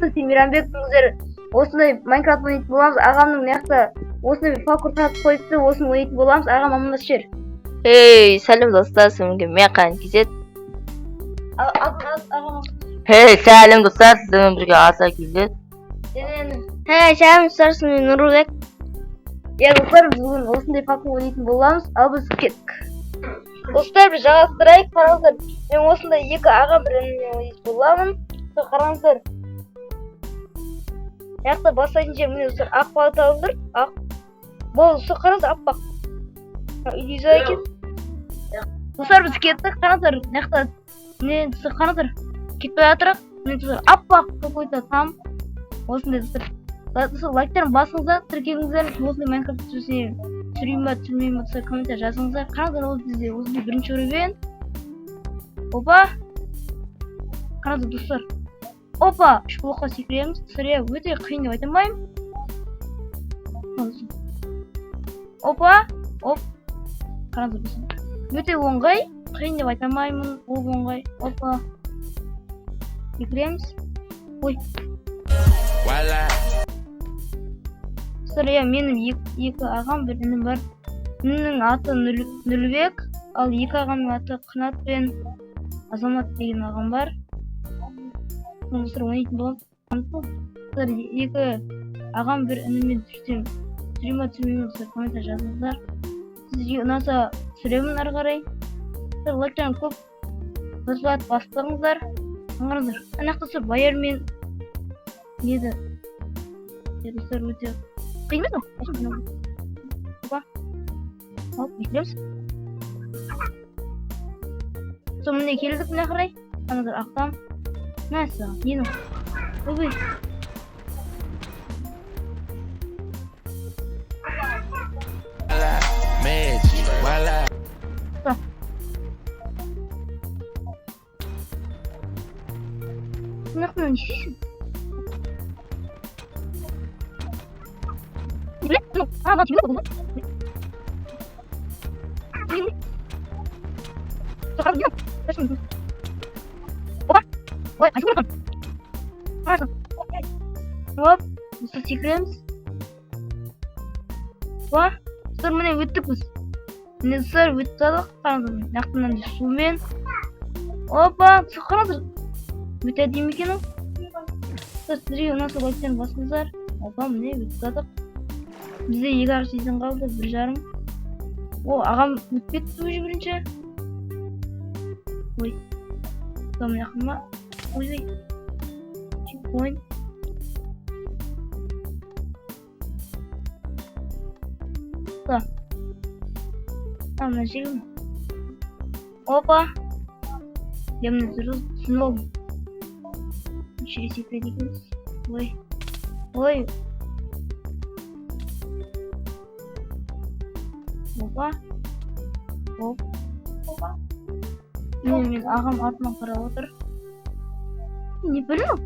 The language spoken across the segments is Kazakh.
Мейрамбек, біздер осындай Майнкрафт ойнайтын боламыз. Ағамның мына жақта осындай бір паркур таратып қойыпты, осыны ойнайтын боламыз. Ағам, амандасып жібер. Hey, сәлем достар, сіздермен мен Қан KZ. Ағам. Hey, сәлем достар, сіздермен бірге Аса KZ. Hey, сәлем достар, сіздермен Нұрлыбек. Иә, достар, біз бүгін осындай паркур ойнайтын боламыз. Ал біз кеттік. Достар, біз жалғастырайық. Қараңыздар, мен осындай екі ағам, бір ініммен ойнайтын боламын. Сол, қараңыздар. Мына жақта бастайтын жер, міне, достар, ақ портал тұр. Ақ. Болды, достар, қараңыздар, аппақ. Иллюзия екен. Достар, біз кеттік. Қараңыздар, мына жақта міне, достар, қараңыздар. Кетіп бара жатырық. Міне, достар, аппақ какой-то там. Осындай, достар. Достар, лайктарын басыңыздар, тіркеліңіздер. Осындай Майнкрафт түсірсе, түсірейін ба, түсірмеймін ба, достар, комментарий жазыңыздар. Қараңыздар, ол бізде осындай бірінші уровень. Опа. Қараңыздар, достар. Опа, үш блокқа секіреміз. Достар, иә, өте қиын деп айта алмаймын. Опа, оп. Қараңыздар, достар. Өте оңай, қиын деп айта алмаймын, ол оңай. Опа. Секіреміз. Ой. Достар, иә, менің екі ағам, бір інім бар. Інімнің аты Нұрлыбек, ал екі ағамның аты Қанат пен Азамат деген ағам бар. Достар, ойнайтын боламыз. Достар, екі ағам, бір ініммен түсірсем, түсіре ма, түсірмей ма, достар, комментарий жазыңыздар. Сізге ұнаса, түсіремін ары қарай. Достар, лайктан көп басылады, бастыңыздар. Қараңыздар, ана жақта, достар, баяр мен неді? Иә, достар, өте қиын емес қой. Опа. Оп, бүйтеміз. Сол, міне, келдік мына қарай. Қараңыздар, ақтан. Мәссаған, нені? Ойбай. Magic, voila. Мына жақтан не істейсің? Блин, ну, а, вот, вот, вот. Блин. Опа. Ой, қайсы көрген? Оп, достар, секіреміз. Опа, достар, міне, өттік біз. Міне, достар, өтіп тастадық. Қараңыздар, мына жақта мынандай сумен. Опа, достар, қараңыздар. Өте әдемі екен ол. Достар, сіздерге ұнаса, лайктан басыңыздар. Опа, міне, өтіп тастадық. Бізде екі ақ сезон қалды, 1,5. О, ағам өтіп кетті уже бірінші. Ой. Там мына жаққа ма? Ой, ой. Чекпоинт. Так. А, мына жерге ме? Опа. Я міне түсініп алдым. Неше секіреді екенбіз. Ой. Ой. Опа. Оп. Опа. Міне, мен ағам артынан қарап отыр. Не білмеймін.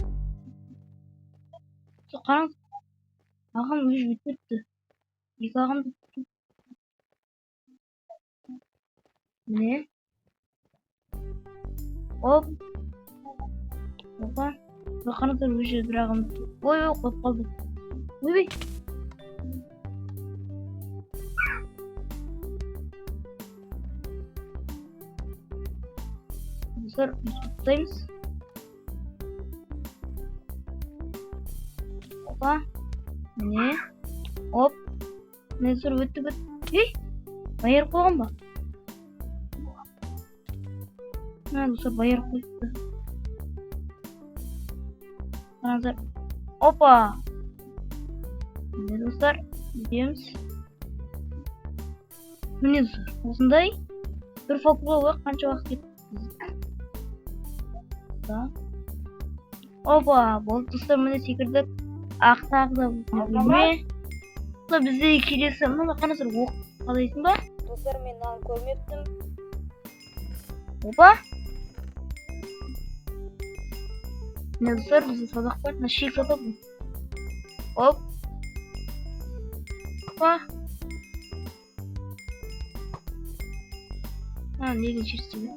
Сол, қараңыз. Ағам уже өтіп кетті. Екі ағам да. Міне. Оп. Опа. Қараңыздар, уже бір ағам. Ой, ой, қойып қалды. Ойбай. Достар, ұстаймыз. Опа. Міне. Оп. Міне, достар, өттік, өттік. Ей, байыр қойған ба? Мына, достар, байыр қойыпты. Қараңыздар. Опа. Міне, достар, өтеміз. Міне, достар, осындай бір фолклор қанша уақыт кетті. Да. Опа, болды, достар, міне, секірдік. Ақ, тағы да бөлме. Достар, бізде келесі, мына қараңыздар, оқ қалайсың ба? Достар, мен мынаны көрмеппін. Опа. Міне, достар, бізде садақ бар. Мына шек садақ бұл. Оп. Опа. А, неге шешті?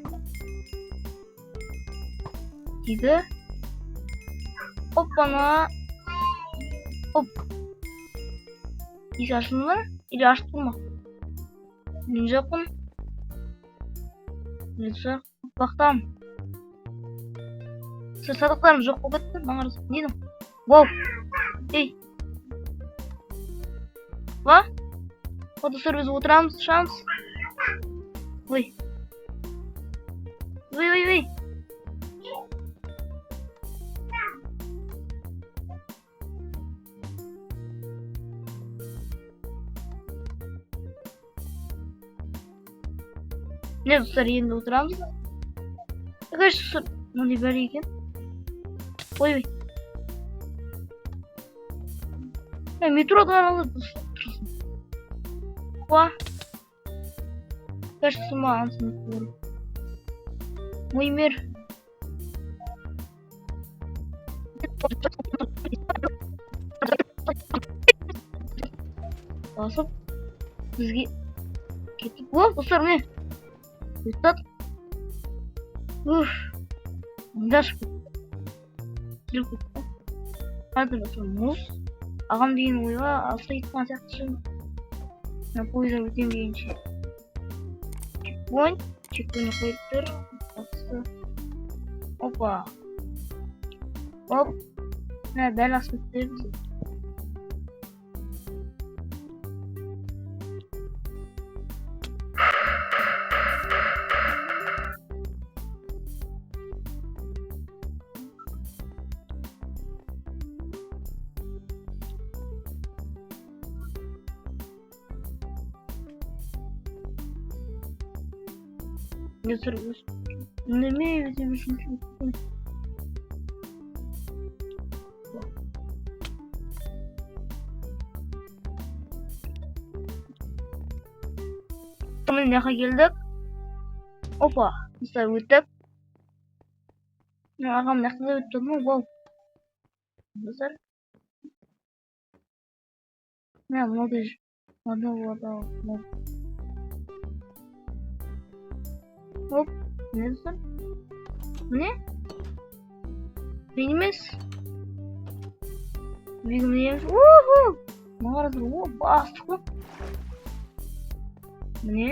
Тиді. Оппана. Оп. Есік ашылды ма? Или ашып тұр ма? Мен жоқпын. Мен жоқ. Бақтам. Садақтарым жоқ болып кетті. Маған қараса. Не мынау? Вау. Ей. Ва? О, достар, біз отырамыз, ұшамыз. Ой. Ой, ой, ой. Міне, достар, енді отырамыз. Короче, достар, мынандай бәрі екен. Ой, ой. Ә, метрода қараңыз, достар, тұрсын. Опа. Кажется, маған түсінікті. Мой мир. Басып бізге кеттік. О, достар, міне. Өтті. Уф. Мында шығып кетті. Кетті. Қазір осы мұз. Ағам деген ойға алысқа кетіп қалған сияқты ше. Мына пойыздан өтемін дегенше. Чекпоинт. Чекпоинт қойып тұр. Осы. Опа. Оп. Мына дәл асып кетті бізге. Достар, өз неме өте үшінші. Міне, мына жаққа келдік. Опа, достар, өттік. Мына ағам мына жақта да өтіп тұр ма? Вау. Достар. Мына мынау мынау мынау. Оп, міне, достар. Міне. Қиын емес. Биік мінеміз. Уху! Мына қараңыздар, о, бастық қой. Міне.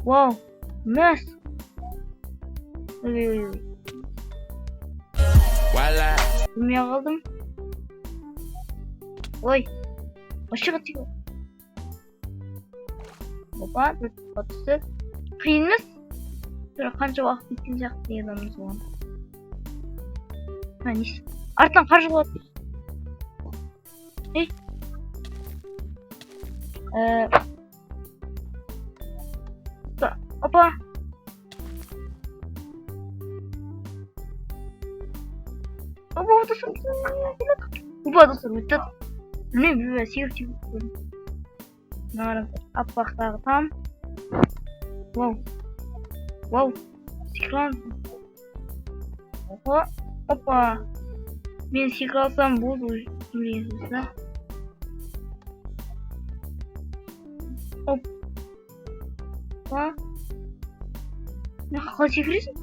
Вау. Мәс. Ой, ой, ой. Білмей қалдым. Ой. Вообще қатты. Опа, бір түсті. Қиын емес. Бірақ қанша уақыт кеткен сияқты деген адамыз оған. А, не артынан қар жауады. Ей. Опа. Опа, достар. Опа, достар, өтті. Білмеймін, бір секіріп секіріп көрдім. Мына қараңыздар, аппақ тағы там. Вау. Вау. Секіре аламын. Опа. Опа. Мен секіре алсам болды уже деген сөз да. Оп. Опа. Мына қалай секіресің?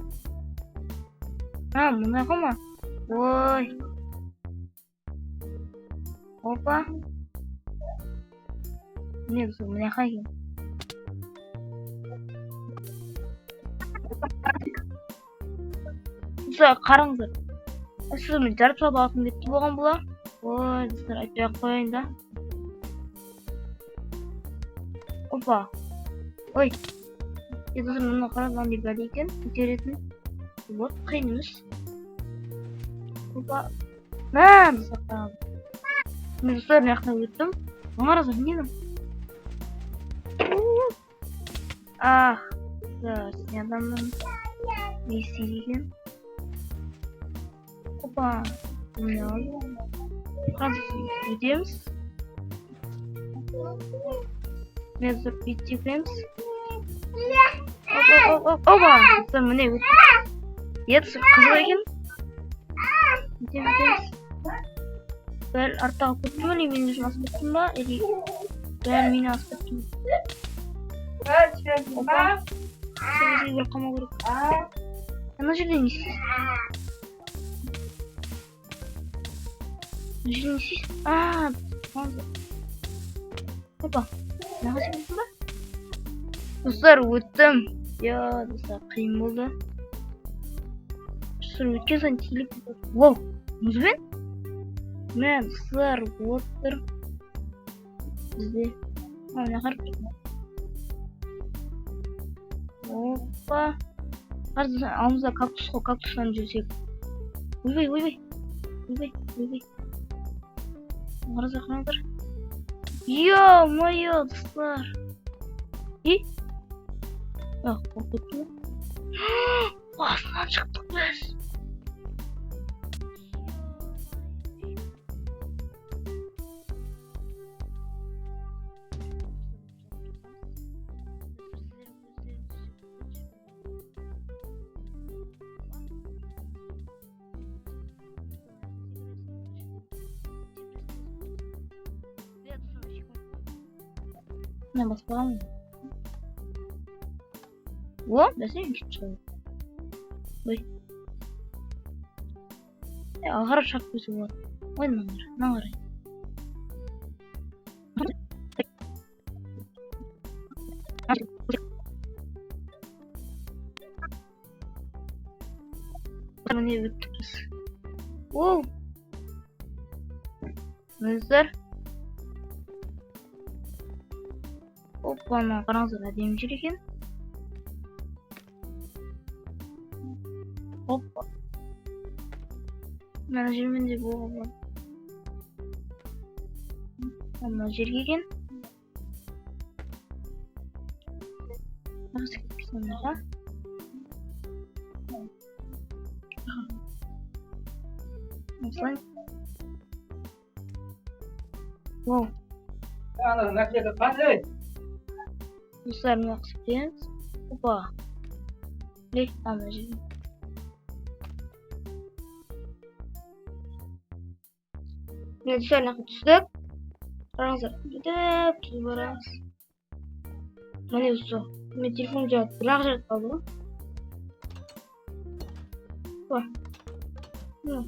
А, мына ма? Ой. Опа. Міне, достар, мына жаққа екен. Достар, қараңыздар. Сіз мен жарып салып алғым кетті болған бұла. Ой, достар, айтпай ақ қояйын да. Опа. Ой. Е, достар, мына қараңыз, мынандай бәле екен. Көтеретін. Вот, қиын емес. Опа. Мә, достар, қараңыз. Мен, достар, мына жақтан өттім. Мына қараңыздар, не мынау? Ах, да, сен адамның не істейді екен? Опа. Міне алды. Қазір өтеміз. Міне, достар, бүйтіп секіреміз. Оп, оп, оп, опа! Достар, міне өттік. Иә, достар, қызық екен. Өтеміз, өтеміз. Бәрі артта қалып кеттім ба, или мен өзім асып кеттім ба, или бәрі мені асып кетті ме? Опа. Сол бізге өліп қалмау керек. Ана жерде не істейсің? Мына жерде не істейсің? А, опа, мына секірдің ба? Достар, өттім. Я, достар, қиын болды. Достар, өткен сайын тиіліп кетеді. Воу, мұзбен? Мә, достар, отыр. Бізде. А, мына қарап тұр. Опа. Қазір алдымызда кактус қой, кактустан жүрсек. Ойбай, ойбай. Ойбай, ойбай. Қараңыздар, қараңыздар. Ё-моё, достар. И? Ах, қорқып кеттім ғой. Астынан шықтық біз. Мына баспағанмын. О, бәсе, кетіп шығады. Ой. Е, алға қарай шарт қойса болады. Ой, мынаны қара, мынаны қарай. Міне, өттік біз. Оу. Достар. Опа, мына қараңыздар, әдемі жер екен. Опа. Мына жермен де болуға болады. Мына жерге екен. Мына кетіп мынаға. Осылай. Воу. Ана наклейка қандай? Достар, мына қысып береміз. Опа. Ей, ана жерге. Міне, достар, мына жаққа түстік. Қараңыздар, бүйтіп түзу барамыз. Міне, осы. Мен телефон жауып, бір-ақ жерде қалды ғой. Опа. Міне.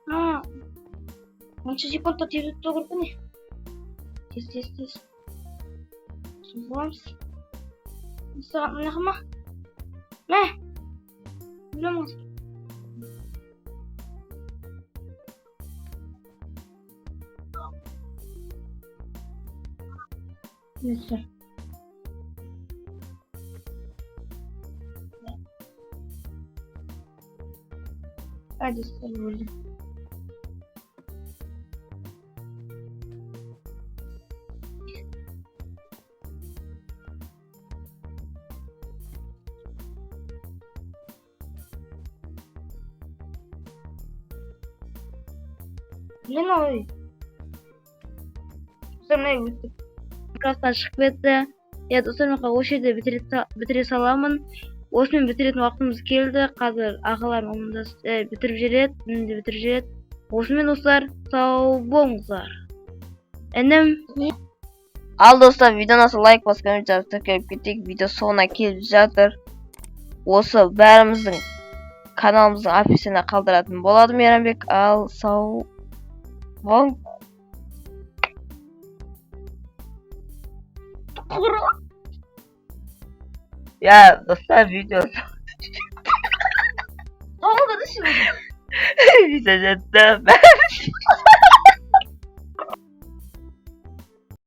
А, 10 секундта тез өтіп керек қой не? Тез, тез, тез. Боламыз. Саған мына жаққа ма? Мә! Білемін қазір. Міне, достар. Ай, достар, өлдім. Блин, ой. Достар, міне, өттік. Класстан шығып кетті. Иә, достар, мен осы жерде бітіре саламын. Осымен бітіретін уақытымыз келді. Қазір ағаларым амандасып, бітіріп жібереді, мені де бітіріп жібереді. Осымен, достар, сау болыңыздар. Інім. Ал, достар, видеоны лайк басып, коммент жазып, тіркеліп кетейік. Видео соңына келіп жатыр. Осы бәріміздің каналымыздың описание қалдыратын болады Мейрамбек. Ал сау бол. Я, достар, видео Olmadı şimdi. видео жетті.